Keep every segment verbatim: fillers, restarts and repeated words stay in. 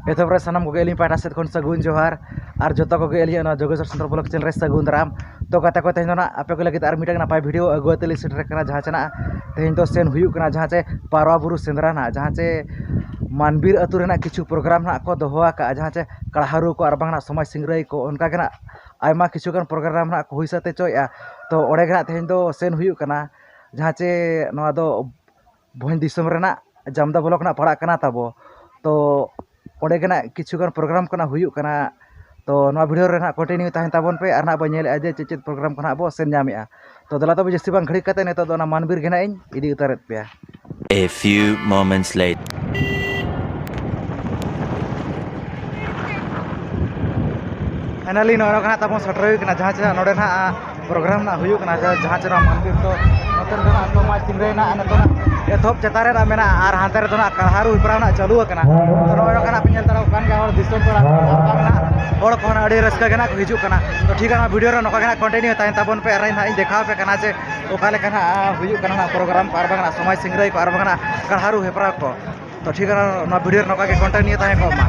ᱮᱛᱚᱦᱚᱵ ᱨᱮ ᱥᱟᱱᱟᱢ ᱠᱚᱜᱮ ᱟᱹᱞᱤᱧ ᱯᱟᱦᱴᱟ ᱥᱮᱫ ᱠᱷᱚᱱ ᱥᱟᱹᱜᱩᱱ ᱡᱚᱦᱟᱨ᱾ ᱟᱨ ᱡᱚᱛᱚ ᱠᱚᱜᱮ ᱟᱹᱞᱤᱧᱟᱜ ᱱᱚᱣᱟ ᱡᱳᱜᱮᱥᱣᱚᱨ ᱥᱟᱱᱛᱟᱲ ᱵᱞᱚᱜ ᱪᱮᱱᱮᱞ ᱨᱮ ᱥᱟᱹᱜᱩᱱ ᱫᱟᱨᱟᱢ᱾ ᱛᱚ ᱜᱟᱛᱮ ᱠᱚ, ᱛᱮᱦᱮᱧ ᱫᱚ ᱱᱟᱜ ᱟᱯᱮ ᱠᱚ ᱞᱟᱹᱜᱤᱫ ᱟᱨ ᱢᱤᱫᱴᱟᱝ ᱱᱟᱯᱟᱭ ᱵᱷᱤᱰᱤᱭᱳ ᱟᱹᱜᱩ ᱠᱟᱛᱮ ᱞᱤᱧ ᱥᱮᱴᱮᱨ ᱟᱠᱟᱱᱟ, ᱡᱟᱦᱟᱸ ᱪᱮ ᱱᱟᱜ ᱛᱮᱦᱮᱧ ᱫᱚ ᱥᱮᱱ ᱦᱩᱭᱩᱜ ᱠᱟᱱᱟ, ᱡᱟᱦᱟᱸ ᱪᱮ ᱯᱟᱨᱣᱟ ᱵᱩᱨᱩ ᱥᱮᱸᱫᱽᱨᱟ ᱱᱟᱜ, ᱡᱟᱦᱟᱸ ᱪᱮ ᱢᱟᱱᱵᱤᱨ ᱟᱹᱛᱩ ᱨᱮᱱᱟᱜ ᱠᱤᱪᱷᱩ ᱯᱨᱳᱜᱨᱟᱢ ᱱᱟᱜ ᱠᱚ ᱫᱚᱦᱚ ᱟᱠᱟᱫᱼᱟ, ᱡᱟᱦᱟᱸ ᱪᱮ ᱠᱟᱲᱦᱟᱨᱩ ᱠᱚ ᱟᱨ ᱵᱟᱝ ᱱᱟᱜ ᱥᱚᱢᱟᱡᱽ ᱥᱤᱝᱨᱟᱹᱭ ᱠᱚ, ᱚᱱᱠᱟ ᱜᱮ ᱱᱟᱜ ᱟᱭᱢᱟ ᱠᱤᱪᱷᱩ ᱜᱟᱱ ᱯᱨᱳᱜᱨᱟᱢ ᱱᱟᱜ ᱠᱚ ᱦᱩᱭ ᱥᱟᱹᱛ ᱦᱚᱪᱚᱭᱮᱫᱼᱟ᱾ ᱛᱚ ᱚᱸᱰᱮ ᱜᱮ ᱱᱟᱜ ᱛᱮᱦᱮᱧ ᱫᱚ ᱥᱮᱱ ᱦᱩᱭᱩᱜ ᱠᱟᱱᱟ, ᱡᱟᱦᱟᱸ ᱪᱮ ᱱᱚᱣᱟ ᱫᱚ ᱵᱷᱚᱸᱡᱽ ᱫᱤᱥᱚᱢ ᱨᱮᱱᱟᱜ ᱡᱟᱢᱫᱟ ᱵᱞᱚᱠ ᱨᱮᱱᱟᱜ ᱯᱟᱲᱟᱜ ᱠᱟᱱᱟ ᱛᱟᱵᱚ᱾ ᱛᱚ ᱚᱸᱰᱮ ᱜᱮ ᱱᱟᱜ ᱠᱤᱪᱷᱩ ᱜᱟᱱ ᱯᱨᱳᱜᱨᱟᱢ ᱠᱚ ᱱᱟᱜ ᱦᱩᱭᱩᱜ ᱠᱟᱱᱟ᱾ ᱛᱚ ᱱᱚᱣᱟ ᱵᱷᱤᱰᱤᱭᱳ ᱨᱮ ᱱᱟᱜ ᱠᱚᱱᱴᱤᱱᱤᱭᱩ ᱛᱟᱦᱮᱱ ᱛᱟᱵᱚᱱ ᱯᱮ, ᱟᱨ ᱱᱟᱜ ᱵᱚᱱ ᱧᱮᱞᱮᱫᱼᱟ ᱡᱮ ᱪᱮᱫ ᱪᱮᱫ ᱯᱨᱳᱜᱨᱟᱢ ᱠᱚ ᱱᱟᱜ ᱵᱚ ᱥᱮᱱ ᱧᱟᱢᱮᱫᱼᱟ᱾ ᱛᱚ ᱫᱮᱞᱟ ᱛᱚᱵᱮ ᱡᱟᱹᱥᱛᱤ ᱵᱟᱝ ᱜᱷᱟᱹᱲᱤᱡ ᱠᱟᱛᱮ ᱱᱤᱛᱚᱜ ᱫᱚ ᱚᱱᱟ ᱢᱟᱱᱵᱤᱨ ᱜᱮ ᱱᱟᱜ ᱤᱧ ᱤᱫᱤ ᱩᱛᱟᱹᱨᱮᱫ ᱯᱮᱭᱟ᱾ A few moments later. Finally ᱱᱚᱜᱼᱚᱭ ᱱᱚᱝᱠᱟ ᱱᱟᱜ ᱛᱟᱵᱚᱱ ᱥᱮᱴᱮᱨ ᱦᱩᱭ ᱠᱟᱱᱟ, ᱡᱟᱦᱟᱸ ᱪᱮ ᱱᱚᱰᱮ ᱱᱟᱜ ᱯᱨᱳᱜᱨᱟᱢ ᱱᱟᱜ ᱦᱩᱭᱩᱜ ᱠᱟᱱᱟ, ᱡᱟ-, ᱡᱟᱦᱟᱸ ᱪᱮ ᱱᱚᱣᱟ ᱢᱟᱱᱵᱤᱨ ᱫᱚ ᱱᱚᱛᱮ ᱨᱮᱫᱚ ᱱᱟᱜ ᱥᱚᱢᱟᱡᱽ ᱥᱤᱝᱨᱟᱹᱭ ᱱᱟᱜ ᱱᱤᱛᱚᱜ ᱱᱟᱜ ᱮᱛᱚᱦᱚᱵ ᱪᱮᱛᱟᱱ ᱨᱮ ᱱᱟᱜ ᱢᱮᱱᱟᱜᱼᱟ, ᱟᱨ ᱦᱟᱱᱛᱮ ᱨᱮᱫᱚ ᱱᱟᱜ ᱠᱟᱲᱦᱟᱨᱩ ᱦᱮᱯᱨᱟᱣ ᱱᱟᱜ ᱪᱟᱹᱞᱩ ᱟᱠᱟᱱᱟ᱾ ᱛᱚ ᱱᱚᱜᱼᱚᱭ ᱱᱚᱝᱠᱟ ᱱᱟᱜ ᱯᱮ ᱧᱮᱞ ᱫᱟᱲᱮᱭᱟᱜ ᱠᱟᱱ ᱜᱮᱭᱟ, ᱦᱚᱲ ᱫᱤᱥᱚᱢ ᱯᱮᱲᱟ ᱟᱨ ᱵᱟᱝ ᱱᱟᱜ ᱦᱚᱲ ᱠᱚᱦᱚᱸ ᱱᱟᱜ ᱟᱹᱰᱤ ᱨᱟᱹᱥᱠᱟᱹ ᱜᱮ ᱱᱟᱜ ᱠᱚ ᱦᱤᱡᱩᱜ ᱠᱟᱱᱟ᱾ ᱛᱚ ᱴᱷᱤᱠ ᱜᱮᱭᱟ, ᱱᱚᱣᱟ ᱵᱷᱤᱰᱤᱭᱳ ᱨᱮ ᱱᱚᱝᱠᱟ ᱜᱮ ᱱᱟᱜ ᱠᱚᱱᱴᱤᱱᱤᱭᱩ ᱛᱟᱦᱮᱱ ᱛᱟᱵᱚᱱ ᱯᱮ, ᱟᱨ ᱱᱟᱜ ᱤᱧ ᱫᱮᱠᱷᱟᱣ ᱟᱯᱮ ᱠᱟᱱᱟ ᱡᱮ ᱚᱠᱟ ᱞᱮᱠᱟ ᱱᱟᱜ ᱦᱩᱭᱩᱜ ᱠᱟᱱᱟ ᱱᱟᱜ ᱯᱨᱳᱜᱨᱟᱢ ᱠᱚ ᱟᱨ ᱵᱟᱝ ᱱᱟᱜ ᱥᱚᱢᱟᱡᱽ ᱥᱤᱝᱨᱟᱹᱭ ᱠᱚ ᱟᱨ ᱵᱟᱝ ᱱᱟᱜ ᱠᱟᱲᱦᱟᱨᱩ ᱦᱮᱯᱨᱟᱣ ᱠᱚ᱾ ᱛᱚ ᱴᱷᱤᱠ ᱜᱮᱭᱟ, ᱱᱚᱣᱟ ᱵᱷᱤᱰᱤᱭᱳ ᱨᱮ ᱱᱚᱝᱠᱟ ᱜᱮ ᱠᱚᱱᱴᱤᱱᱤᱭᱩ ᱛᱟᱦᱮᱸ ᱠᱚᱜ ᱢᱟ᱾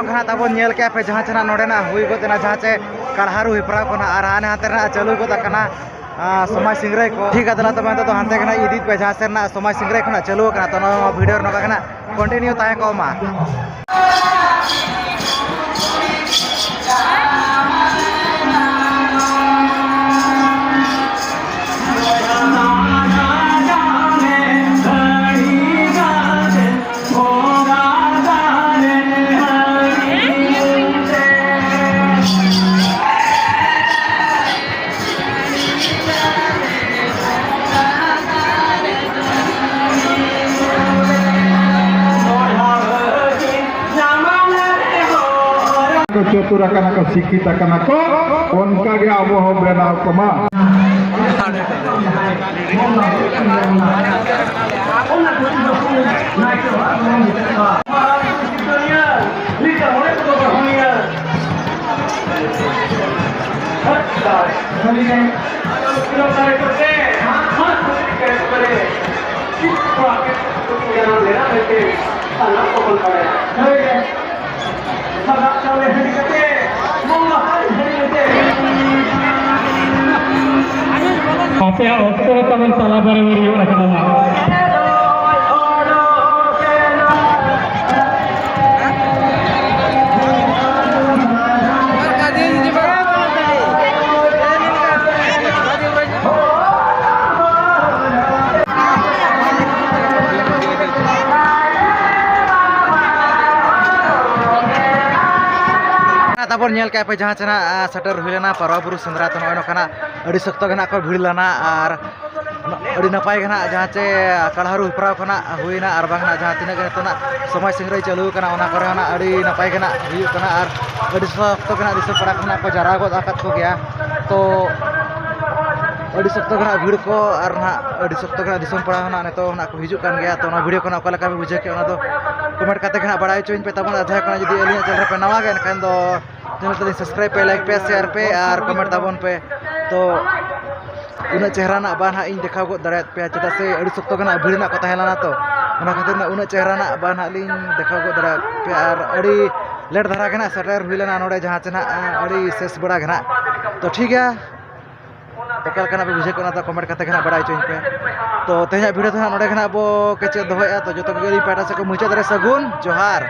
ᱠᱷᱟᱱ ᱛᱟᱵᱚᱱ ᱧᱮᱞ ᱠᱮᱜᱼᱟ ᱯᱮ ᱡᱟᱦᱟᱸ ᱪᱮ ᱱᱟᱜ ᱱᱚᱰᱮᱱᱟᱜ ᱦᱩᱭ ᱜᱚᱫ ᱮᱱᱟ, ᱡᱟᱦᱟᱸ ᱪᱮ ᱠᱟᱲᱦᱟᱨᱩ ᱦᱮᱯᱨᱟᱣ ᱠᱚ ᱱᱟᱜ ᱟᱨ ᱦᱟᱱᱮ ᱦᱟᱱᱛᱮ ᱨᱮᱱᱟᱜ ᱪᱟᱹᱞᱩ ᱜᱚᱫ ᱟᱠᱟᱱᱟ, ᱟᱨ ᱥᱚᱢᱟᱡᱽ ᱥᱤᱝᱨᱟᱹᱭ ᱠᱚ᱾ ᱴᱷᱤᱠ ᱜᱮᱭᱟ, ᱫᱮᱞᱟ ᱛᱚᱵᱮ ᱱᱤᱛᱚᱜ ᱫᱚ ᱦᱟᱱᱛᱮ ᱜᱮ ᱱᱟᱜ ᱤᱫᱤᱭᱮᱫ ᱯᱮ ᱡᱟᱦᱟᱸ ᱥᱮᱫ ᱨᱮᱱᱟᱜ ᱥᱚᱢᱟᱡᱽ ᱥᱤᱝᱨᱟᱹᱭ ᱠᱷᱚᱱᱟᱜ ᱪᱟᱹᱞᱩ ᱟᱠᱟᱱᱟ᱾ ᱛᱚ ᱱᱚᱣᱟ ᱵᱷᱤᱰᱤᱭᱳ ᱨᱮ ᱱᱚᱝᱠᱟ ᱜᱮ ᱱᱟᱜ ᱠᱚᱱᱴᱤᱱᱤᱭᱩ ᱛᱟᱦᱮᱸ ᱠᱚᱜ ᱢᱟ᱾ ᱠᱚ ᱪᱚᱛᱩᱨ ᱟᱠᱟᱱᱟ ᱠᱚ, ᱥᱤᱠᱠᱷᱤᱛ ᱟᱠᱟᱱᱟ ᱠᱚ, ᱚᱱᱠᱟ ᱜᱮ ᱟᱵᱚ ᱦᱚᱸ ᱵᱮᱱᱟᱣ ᱠᱚᱢᱟ᱾ ᱟᱯᱮᱭᱟᱜ ᱚᱠᱛᱚ ᱨᱮ ᱛᱟᱵᱚᱱ ᱛᱟᱞᱟ ᱵᱟᱨᱮ ᱵᱟᱨᱤ ᱦᱩᱭᱩᱜ ᱠᱟᱱᱟ᱾ ᱛᱟᱯᱚᱨ ᱧᱮᱞ ᱠᱮᱜᱼᱟ ᱯᱮ ᱡᱟᱦᱟᱸ ᱪᱮ ᱱᱟᱜ, ᱟ, ᱥᱮᱴᱮᱨ ᱦᱩᱭ ᱞᱮᱱᱟ ᱯᱟᱨᱣᱟ ᱵᱩᱨᱩ ᱥᱮᱸᱫᱽᱨᱟ᱾ ᱛᱚ ᱱᱚᱜᱼᱚᱭ ᱱᱚᱝᱠᱟᱱᱟᱜ ᱟᱹᱰᱤ ᱥᱚᱠᱛᱚ ᱜᱮ ᱱᱟᱜ ᱠᱚ ᱵᱷᱤᱲ ᱞᱮᱱᱟ ᱟᱨ ᱟᱹᱰᱤ ᱱᱟᱯᱟᱭ ᱜᱮ ᱱᱟᱜ ᱡᱟᱦᱟᱸ ᱪᱮ ᱠᱟᱲᱦᱟᱨᱩ ᱦᱮᱯᱨᱟᱣ ᱠᱷᱚᱱᱟᱜ ᱦᱩᱭᱱᱟ ᱟᱨ ᱵᱟᱝ ᱱᱟᱜ ᱡᱟᱦᱟᱸ ᱛᱤᱱᱟᱹᱜ ᱜᱮ ᱱᱤᱛᱚᱜ ᱱᱟᱜ ᱥᱚᱢᱟᱡᱽ ᱥᱤᱝᱨᱟᱹᱭ ᱪᱟᱹᱞᱩ ᱟᱠᱟᱱᱟ, ᱚᱱᱟ ᱠᱚᱨᱮ ᱦᱚᱸ ᱱᱟᱜ ᱟᱹᱰᱤ ᱱᱟᱯᱟᱭ ᱜᱮ ᱱᱟᱜ ᱦᱩᱭᱩᱜ ᱠᱟᱱᱟ ᱟᱨ ᱟᱹᱰᱤ ᱥᱚᱠᱛᱚ ᱜᱮ ᱱᱟᱜ ᱫᱤᱥᱚᱢ ᱯᱟᱲᱟ ᱠᱷᱚᱱᱟᱜ ᱠᱚ ᱡᱟᱣᱨᱟ ᱜᱚᱫ ᱟᱠᱟᱫ ᱠᱚᱜᱮᱭᱟ᱾ ᱛᱚ ᱟᱹᱰᱤ ᱥᱚᱠᱛᱚ ᱜᱮ ᱱᱟᱜ ᱵᱷᱤᱲ ᱠᱚ ᱟᱨ ᱱᱟᱜ ᱟᱹᱰᱤ ᱥᱚᱠᱛᱚ ᱜᱮ ᱱᱟᱜ ᱫᱤᱥᱚᱢ ᱯᱟᱲᱟ ᱦᱚᱸ ᱱᱟᱜ ᱱᱤᱛᱚᱜ ᱱᱟᱜ ᱠᱚ ᱦᱤᱡᱩᱜ ᱠᱟᱱ ᱜᱮᱭᱟ᱾ ᱛᱚ ᱚᱱᱟ ᱵᱷᱤᱰᱤᱭᱳ ᱠᱷᱚᱱᱟᱜ ᱚᱠᱟ ᱞᱮᱠᱟ ᱯᱮ ᱵᱩᱡᱷᱟᱹᱣ ᱠᱮᱫᱟ, ᱚᱱᱟ ᱫᱚ ᱠᱚᱢᱮᱱᱴ ᱠᱟᱛᱮ ᱜᱮ ᱱᱟᱜ ᱵᱟᱲᱟᱭ ᱦᱚᱪᱚᱧ ᱯᱮ ᱛᱟᱵᱚᱱ᱾ ᱟᱨ ᱡᱟᱦᱟᱸᱭ ᱠᱚ ᱡᱩᱫᱤ ᱟᱹᱞᱤᱧᱟᱜ ᱪᱮᱱᱮᱞ ᱨᱮᱯᱮ ᱱᱟᱣᱟ ᱜᱮᱭᱟ, ᱮᱱᱠᱷᱟᱱ ᱫᱚ ᱪᱮᱱᱮᱞ ᱛᱟᱹᱞᱤᱧ ᱥᱟᱵᱥᱠᱨᱟᱭᱤᱵ ᱯᱮ, ᱞᱟᱭᱤᱠ ᱯᱮ, ᱥᱮᱭᱟᱨ ᱯᱮ ᱟᱨ ᱠᱚᱢᱮᱱᱴ ᱛᱟᱵᱚᱱ ᱯᱮ᱾ ᱛᱚ ᱩᱱᱟᱹᱜ ᱪᱮᱦᱨᱟ ᱱᱟᱜ ᱵᱟᱝ ᱦᱟᱸᱜ ᱤᱧ ᱫᱮᱠᱷᱟᱣ ᱜᱚᱫ ᱫᱟᱲᱮᱭᱟᱫ ᱯᱮᱭᱟ, ᱪᱮᱫᱟᱜ ᱥᱮ ᱟᱹᱰᱤ ᱥᱚᱠᱛᱚ ᱜᱮ ᱱᱟᱜ ᱵᱷᱤᱲ ᱱᱟᱜ ᱠᱚ ᱛᱟᱦᱮᱸ ᱞᱮᱱᱟ᱾ ᱛᱚ ᱚᱱᱟ ᱠᱷᱟᱹᱛᱤᱨ ᱱᱟᱜ ᱩᱱᱟᱹᱜ ᱪᱮᱦᱨᱟ ᱱᱟᱜ ᱵᱟᱝ ᱦᱟᱸᱜ ᱞᱤᱧ ᱫᱮᱠᱷᱟᱣ ᱜᱚᱫ ᱫᱟᱲᱮᱭᱟᱫ ᱯᱮᱭᱟ ᱟᱨ ᱟᱹᱰᱤ ᱞᱮᱴ ᱫᱷᱟᱨᱟ ᱜᱮ ᱱᱟᱜ ᱥᱮᱴᱮᱨ ᱦᱩᱭ ᱞᱮᱱᱟ ᱱᱚᱰᱮ, ᱡᱟᱦᱟᱸ ᱪᱮ ᱱᱟᱜ ᱟᱹᱰᱤ ᱥᱮᱥ ᱵᱮᱲᱟ ᱜᱮ ᱱᱟᱜ᱾ ᱛᱚ ᱴᱷᱤᱠ ᱜᱮᱭᱟ, ᱚᱠᱟ ᱞᱮᱠᱟᱱᱟᱜ ᱯᱮ ᱵᱩᱡᱷᱟᱹᱣ ᱠᱟᱱᱟ ᱛᱚ ᱠᱚᱢᱮᱱᱴ ᱠᱟᱛᱮ ᱜᱮ ᱱᱟᱜ ᱵᱟᱲᱟᱭ ᱦᱚᱪᱚᱧ ᱯᱮ᱾ ᱛᱚ ᱛᱮᱦᱮᱧᱟᱜ ᱵᱷᱤᱰᱤᱭᱳ ᱫᱚ ᱱᱟᱜ ᱱᱚᱰᱮ ᱜᱮ ᱱᱟᱜ ᱵᱚ ᱠᱮᱪᱮᱫ ᱫᱚᱦᱚᱭᱮᱫᱼᱟ᱾ ᱛᱚ ᱡᱚᱛᱚ ᱠᱚᱜᱮ ᱟᱹᱞᱤᱧ ᱯᱟᱦᱴᱟ ᱥᱮᱫ ᱠᱷᱚᱱ ᱢᱩᱪᱟᱹᱫ ᱨᱮ ᱥᱟᱹᱜᱩᱱ ᱡᱚᱦᱟᱨ᱾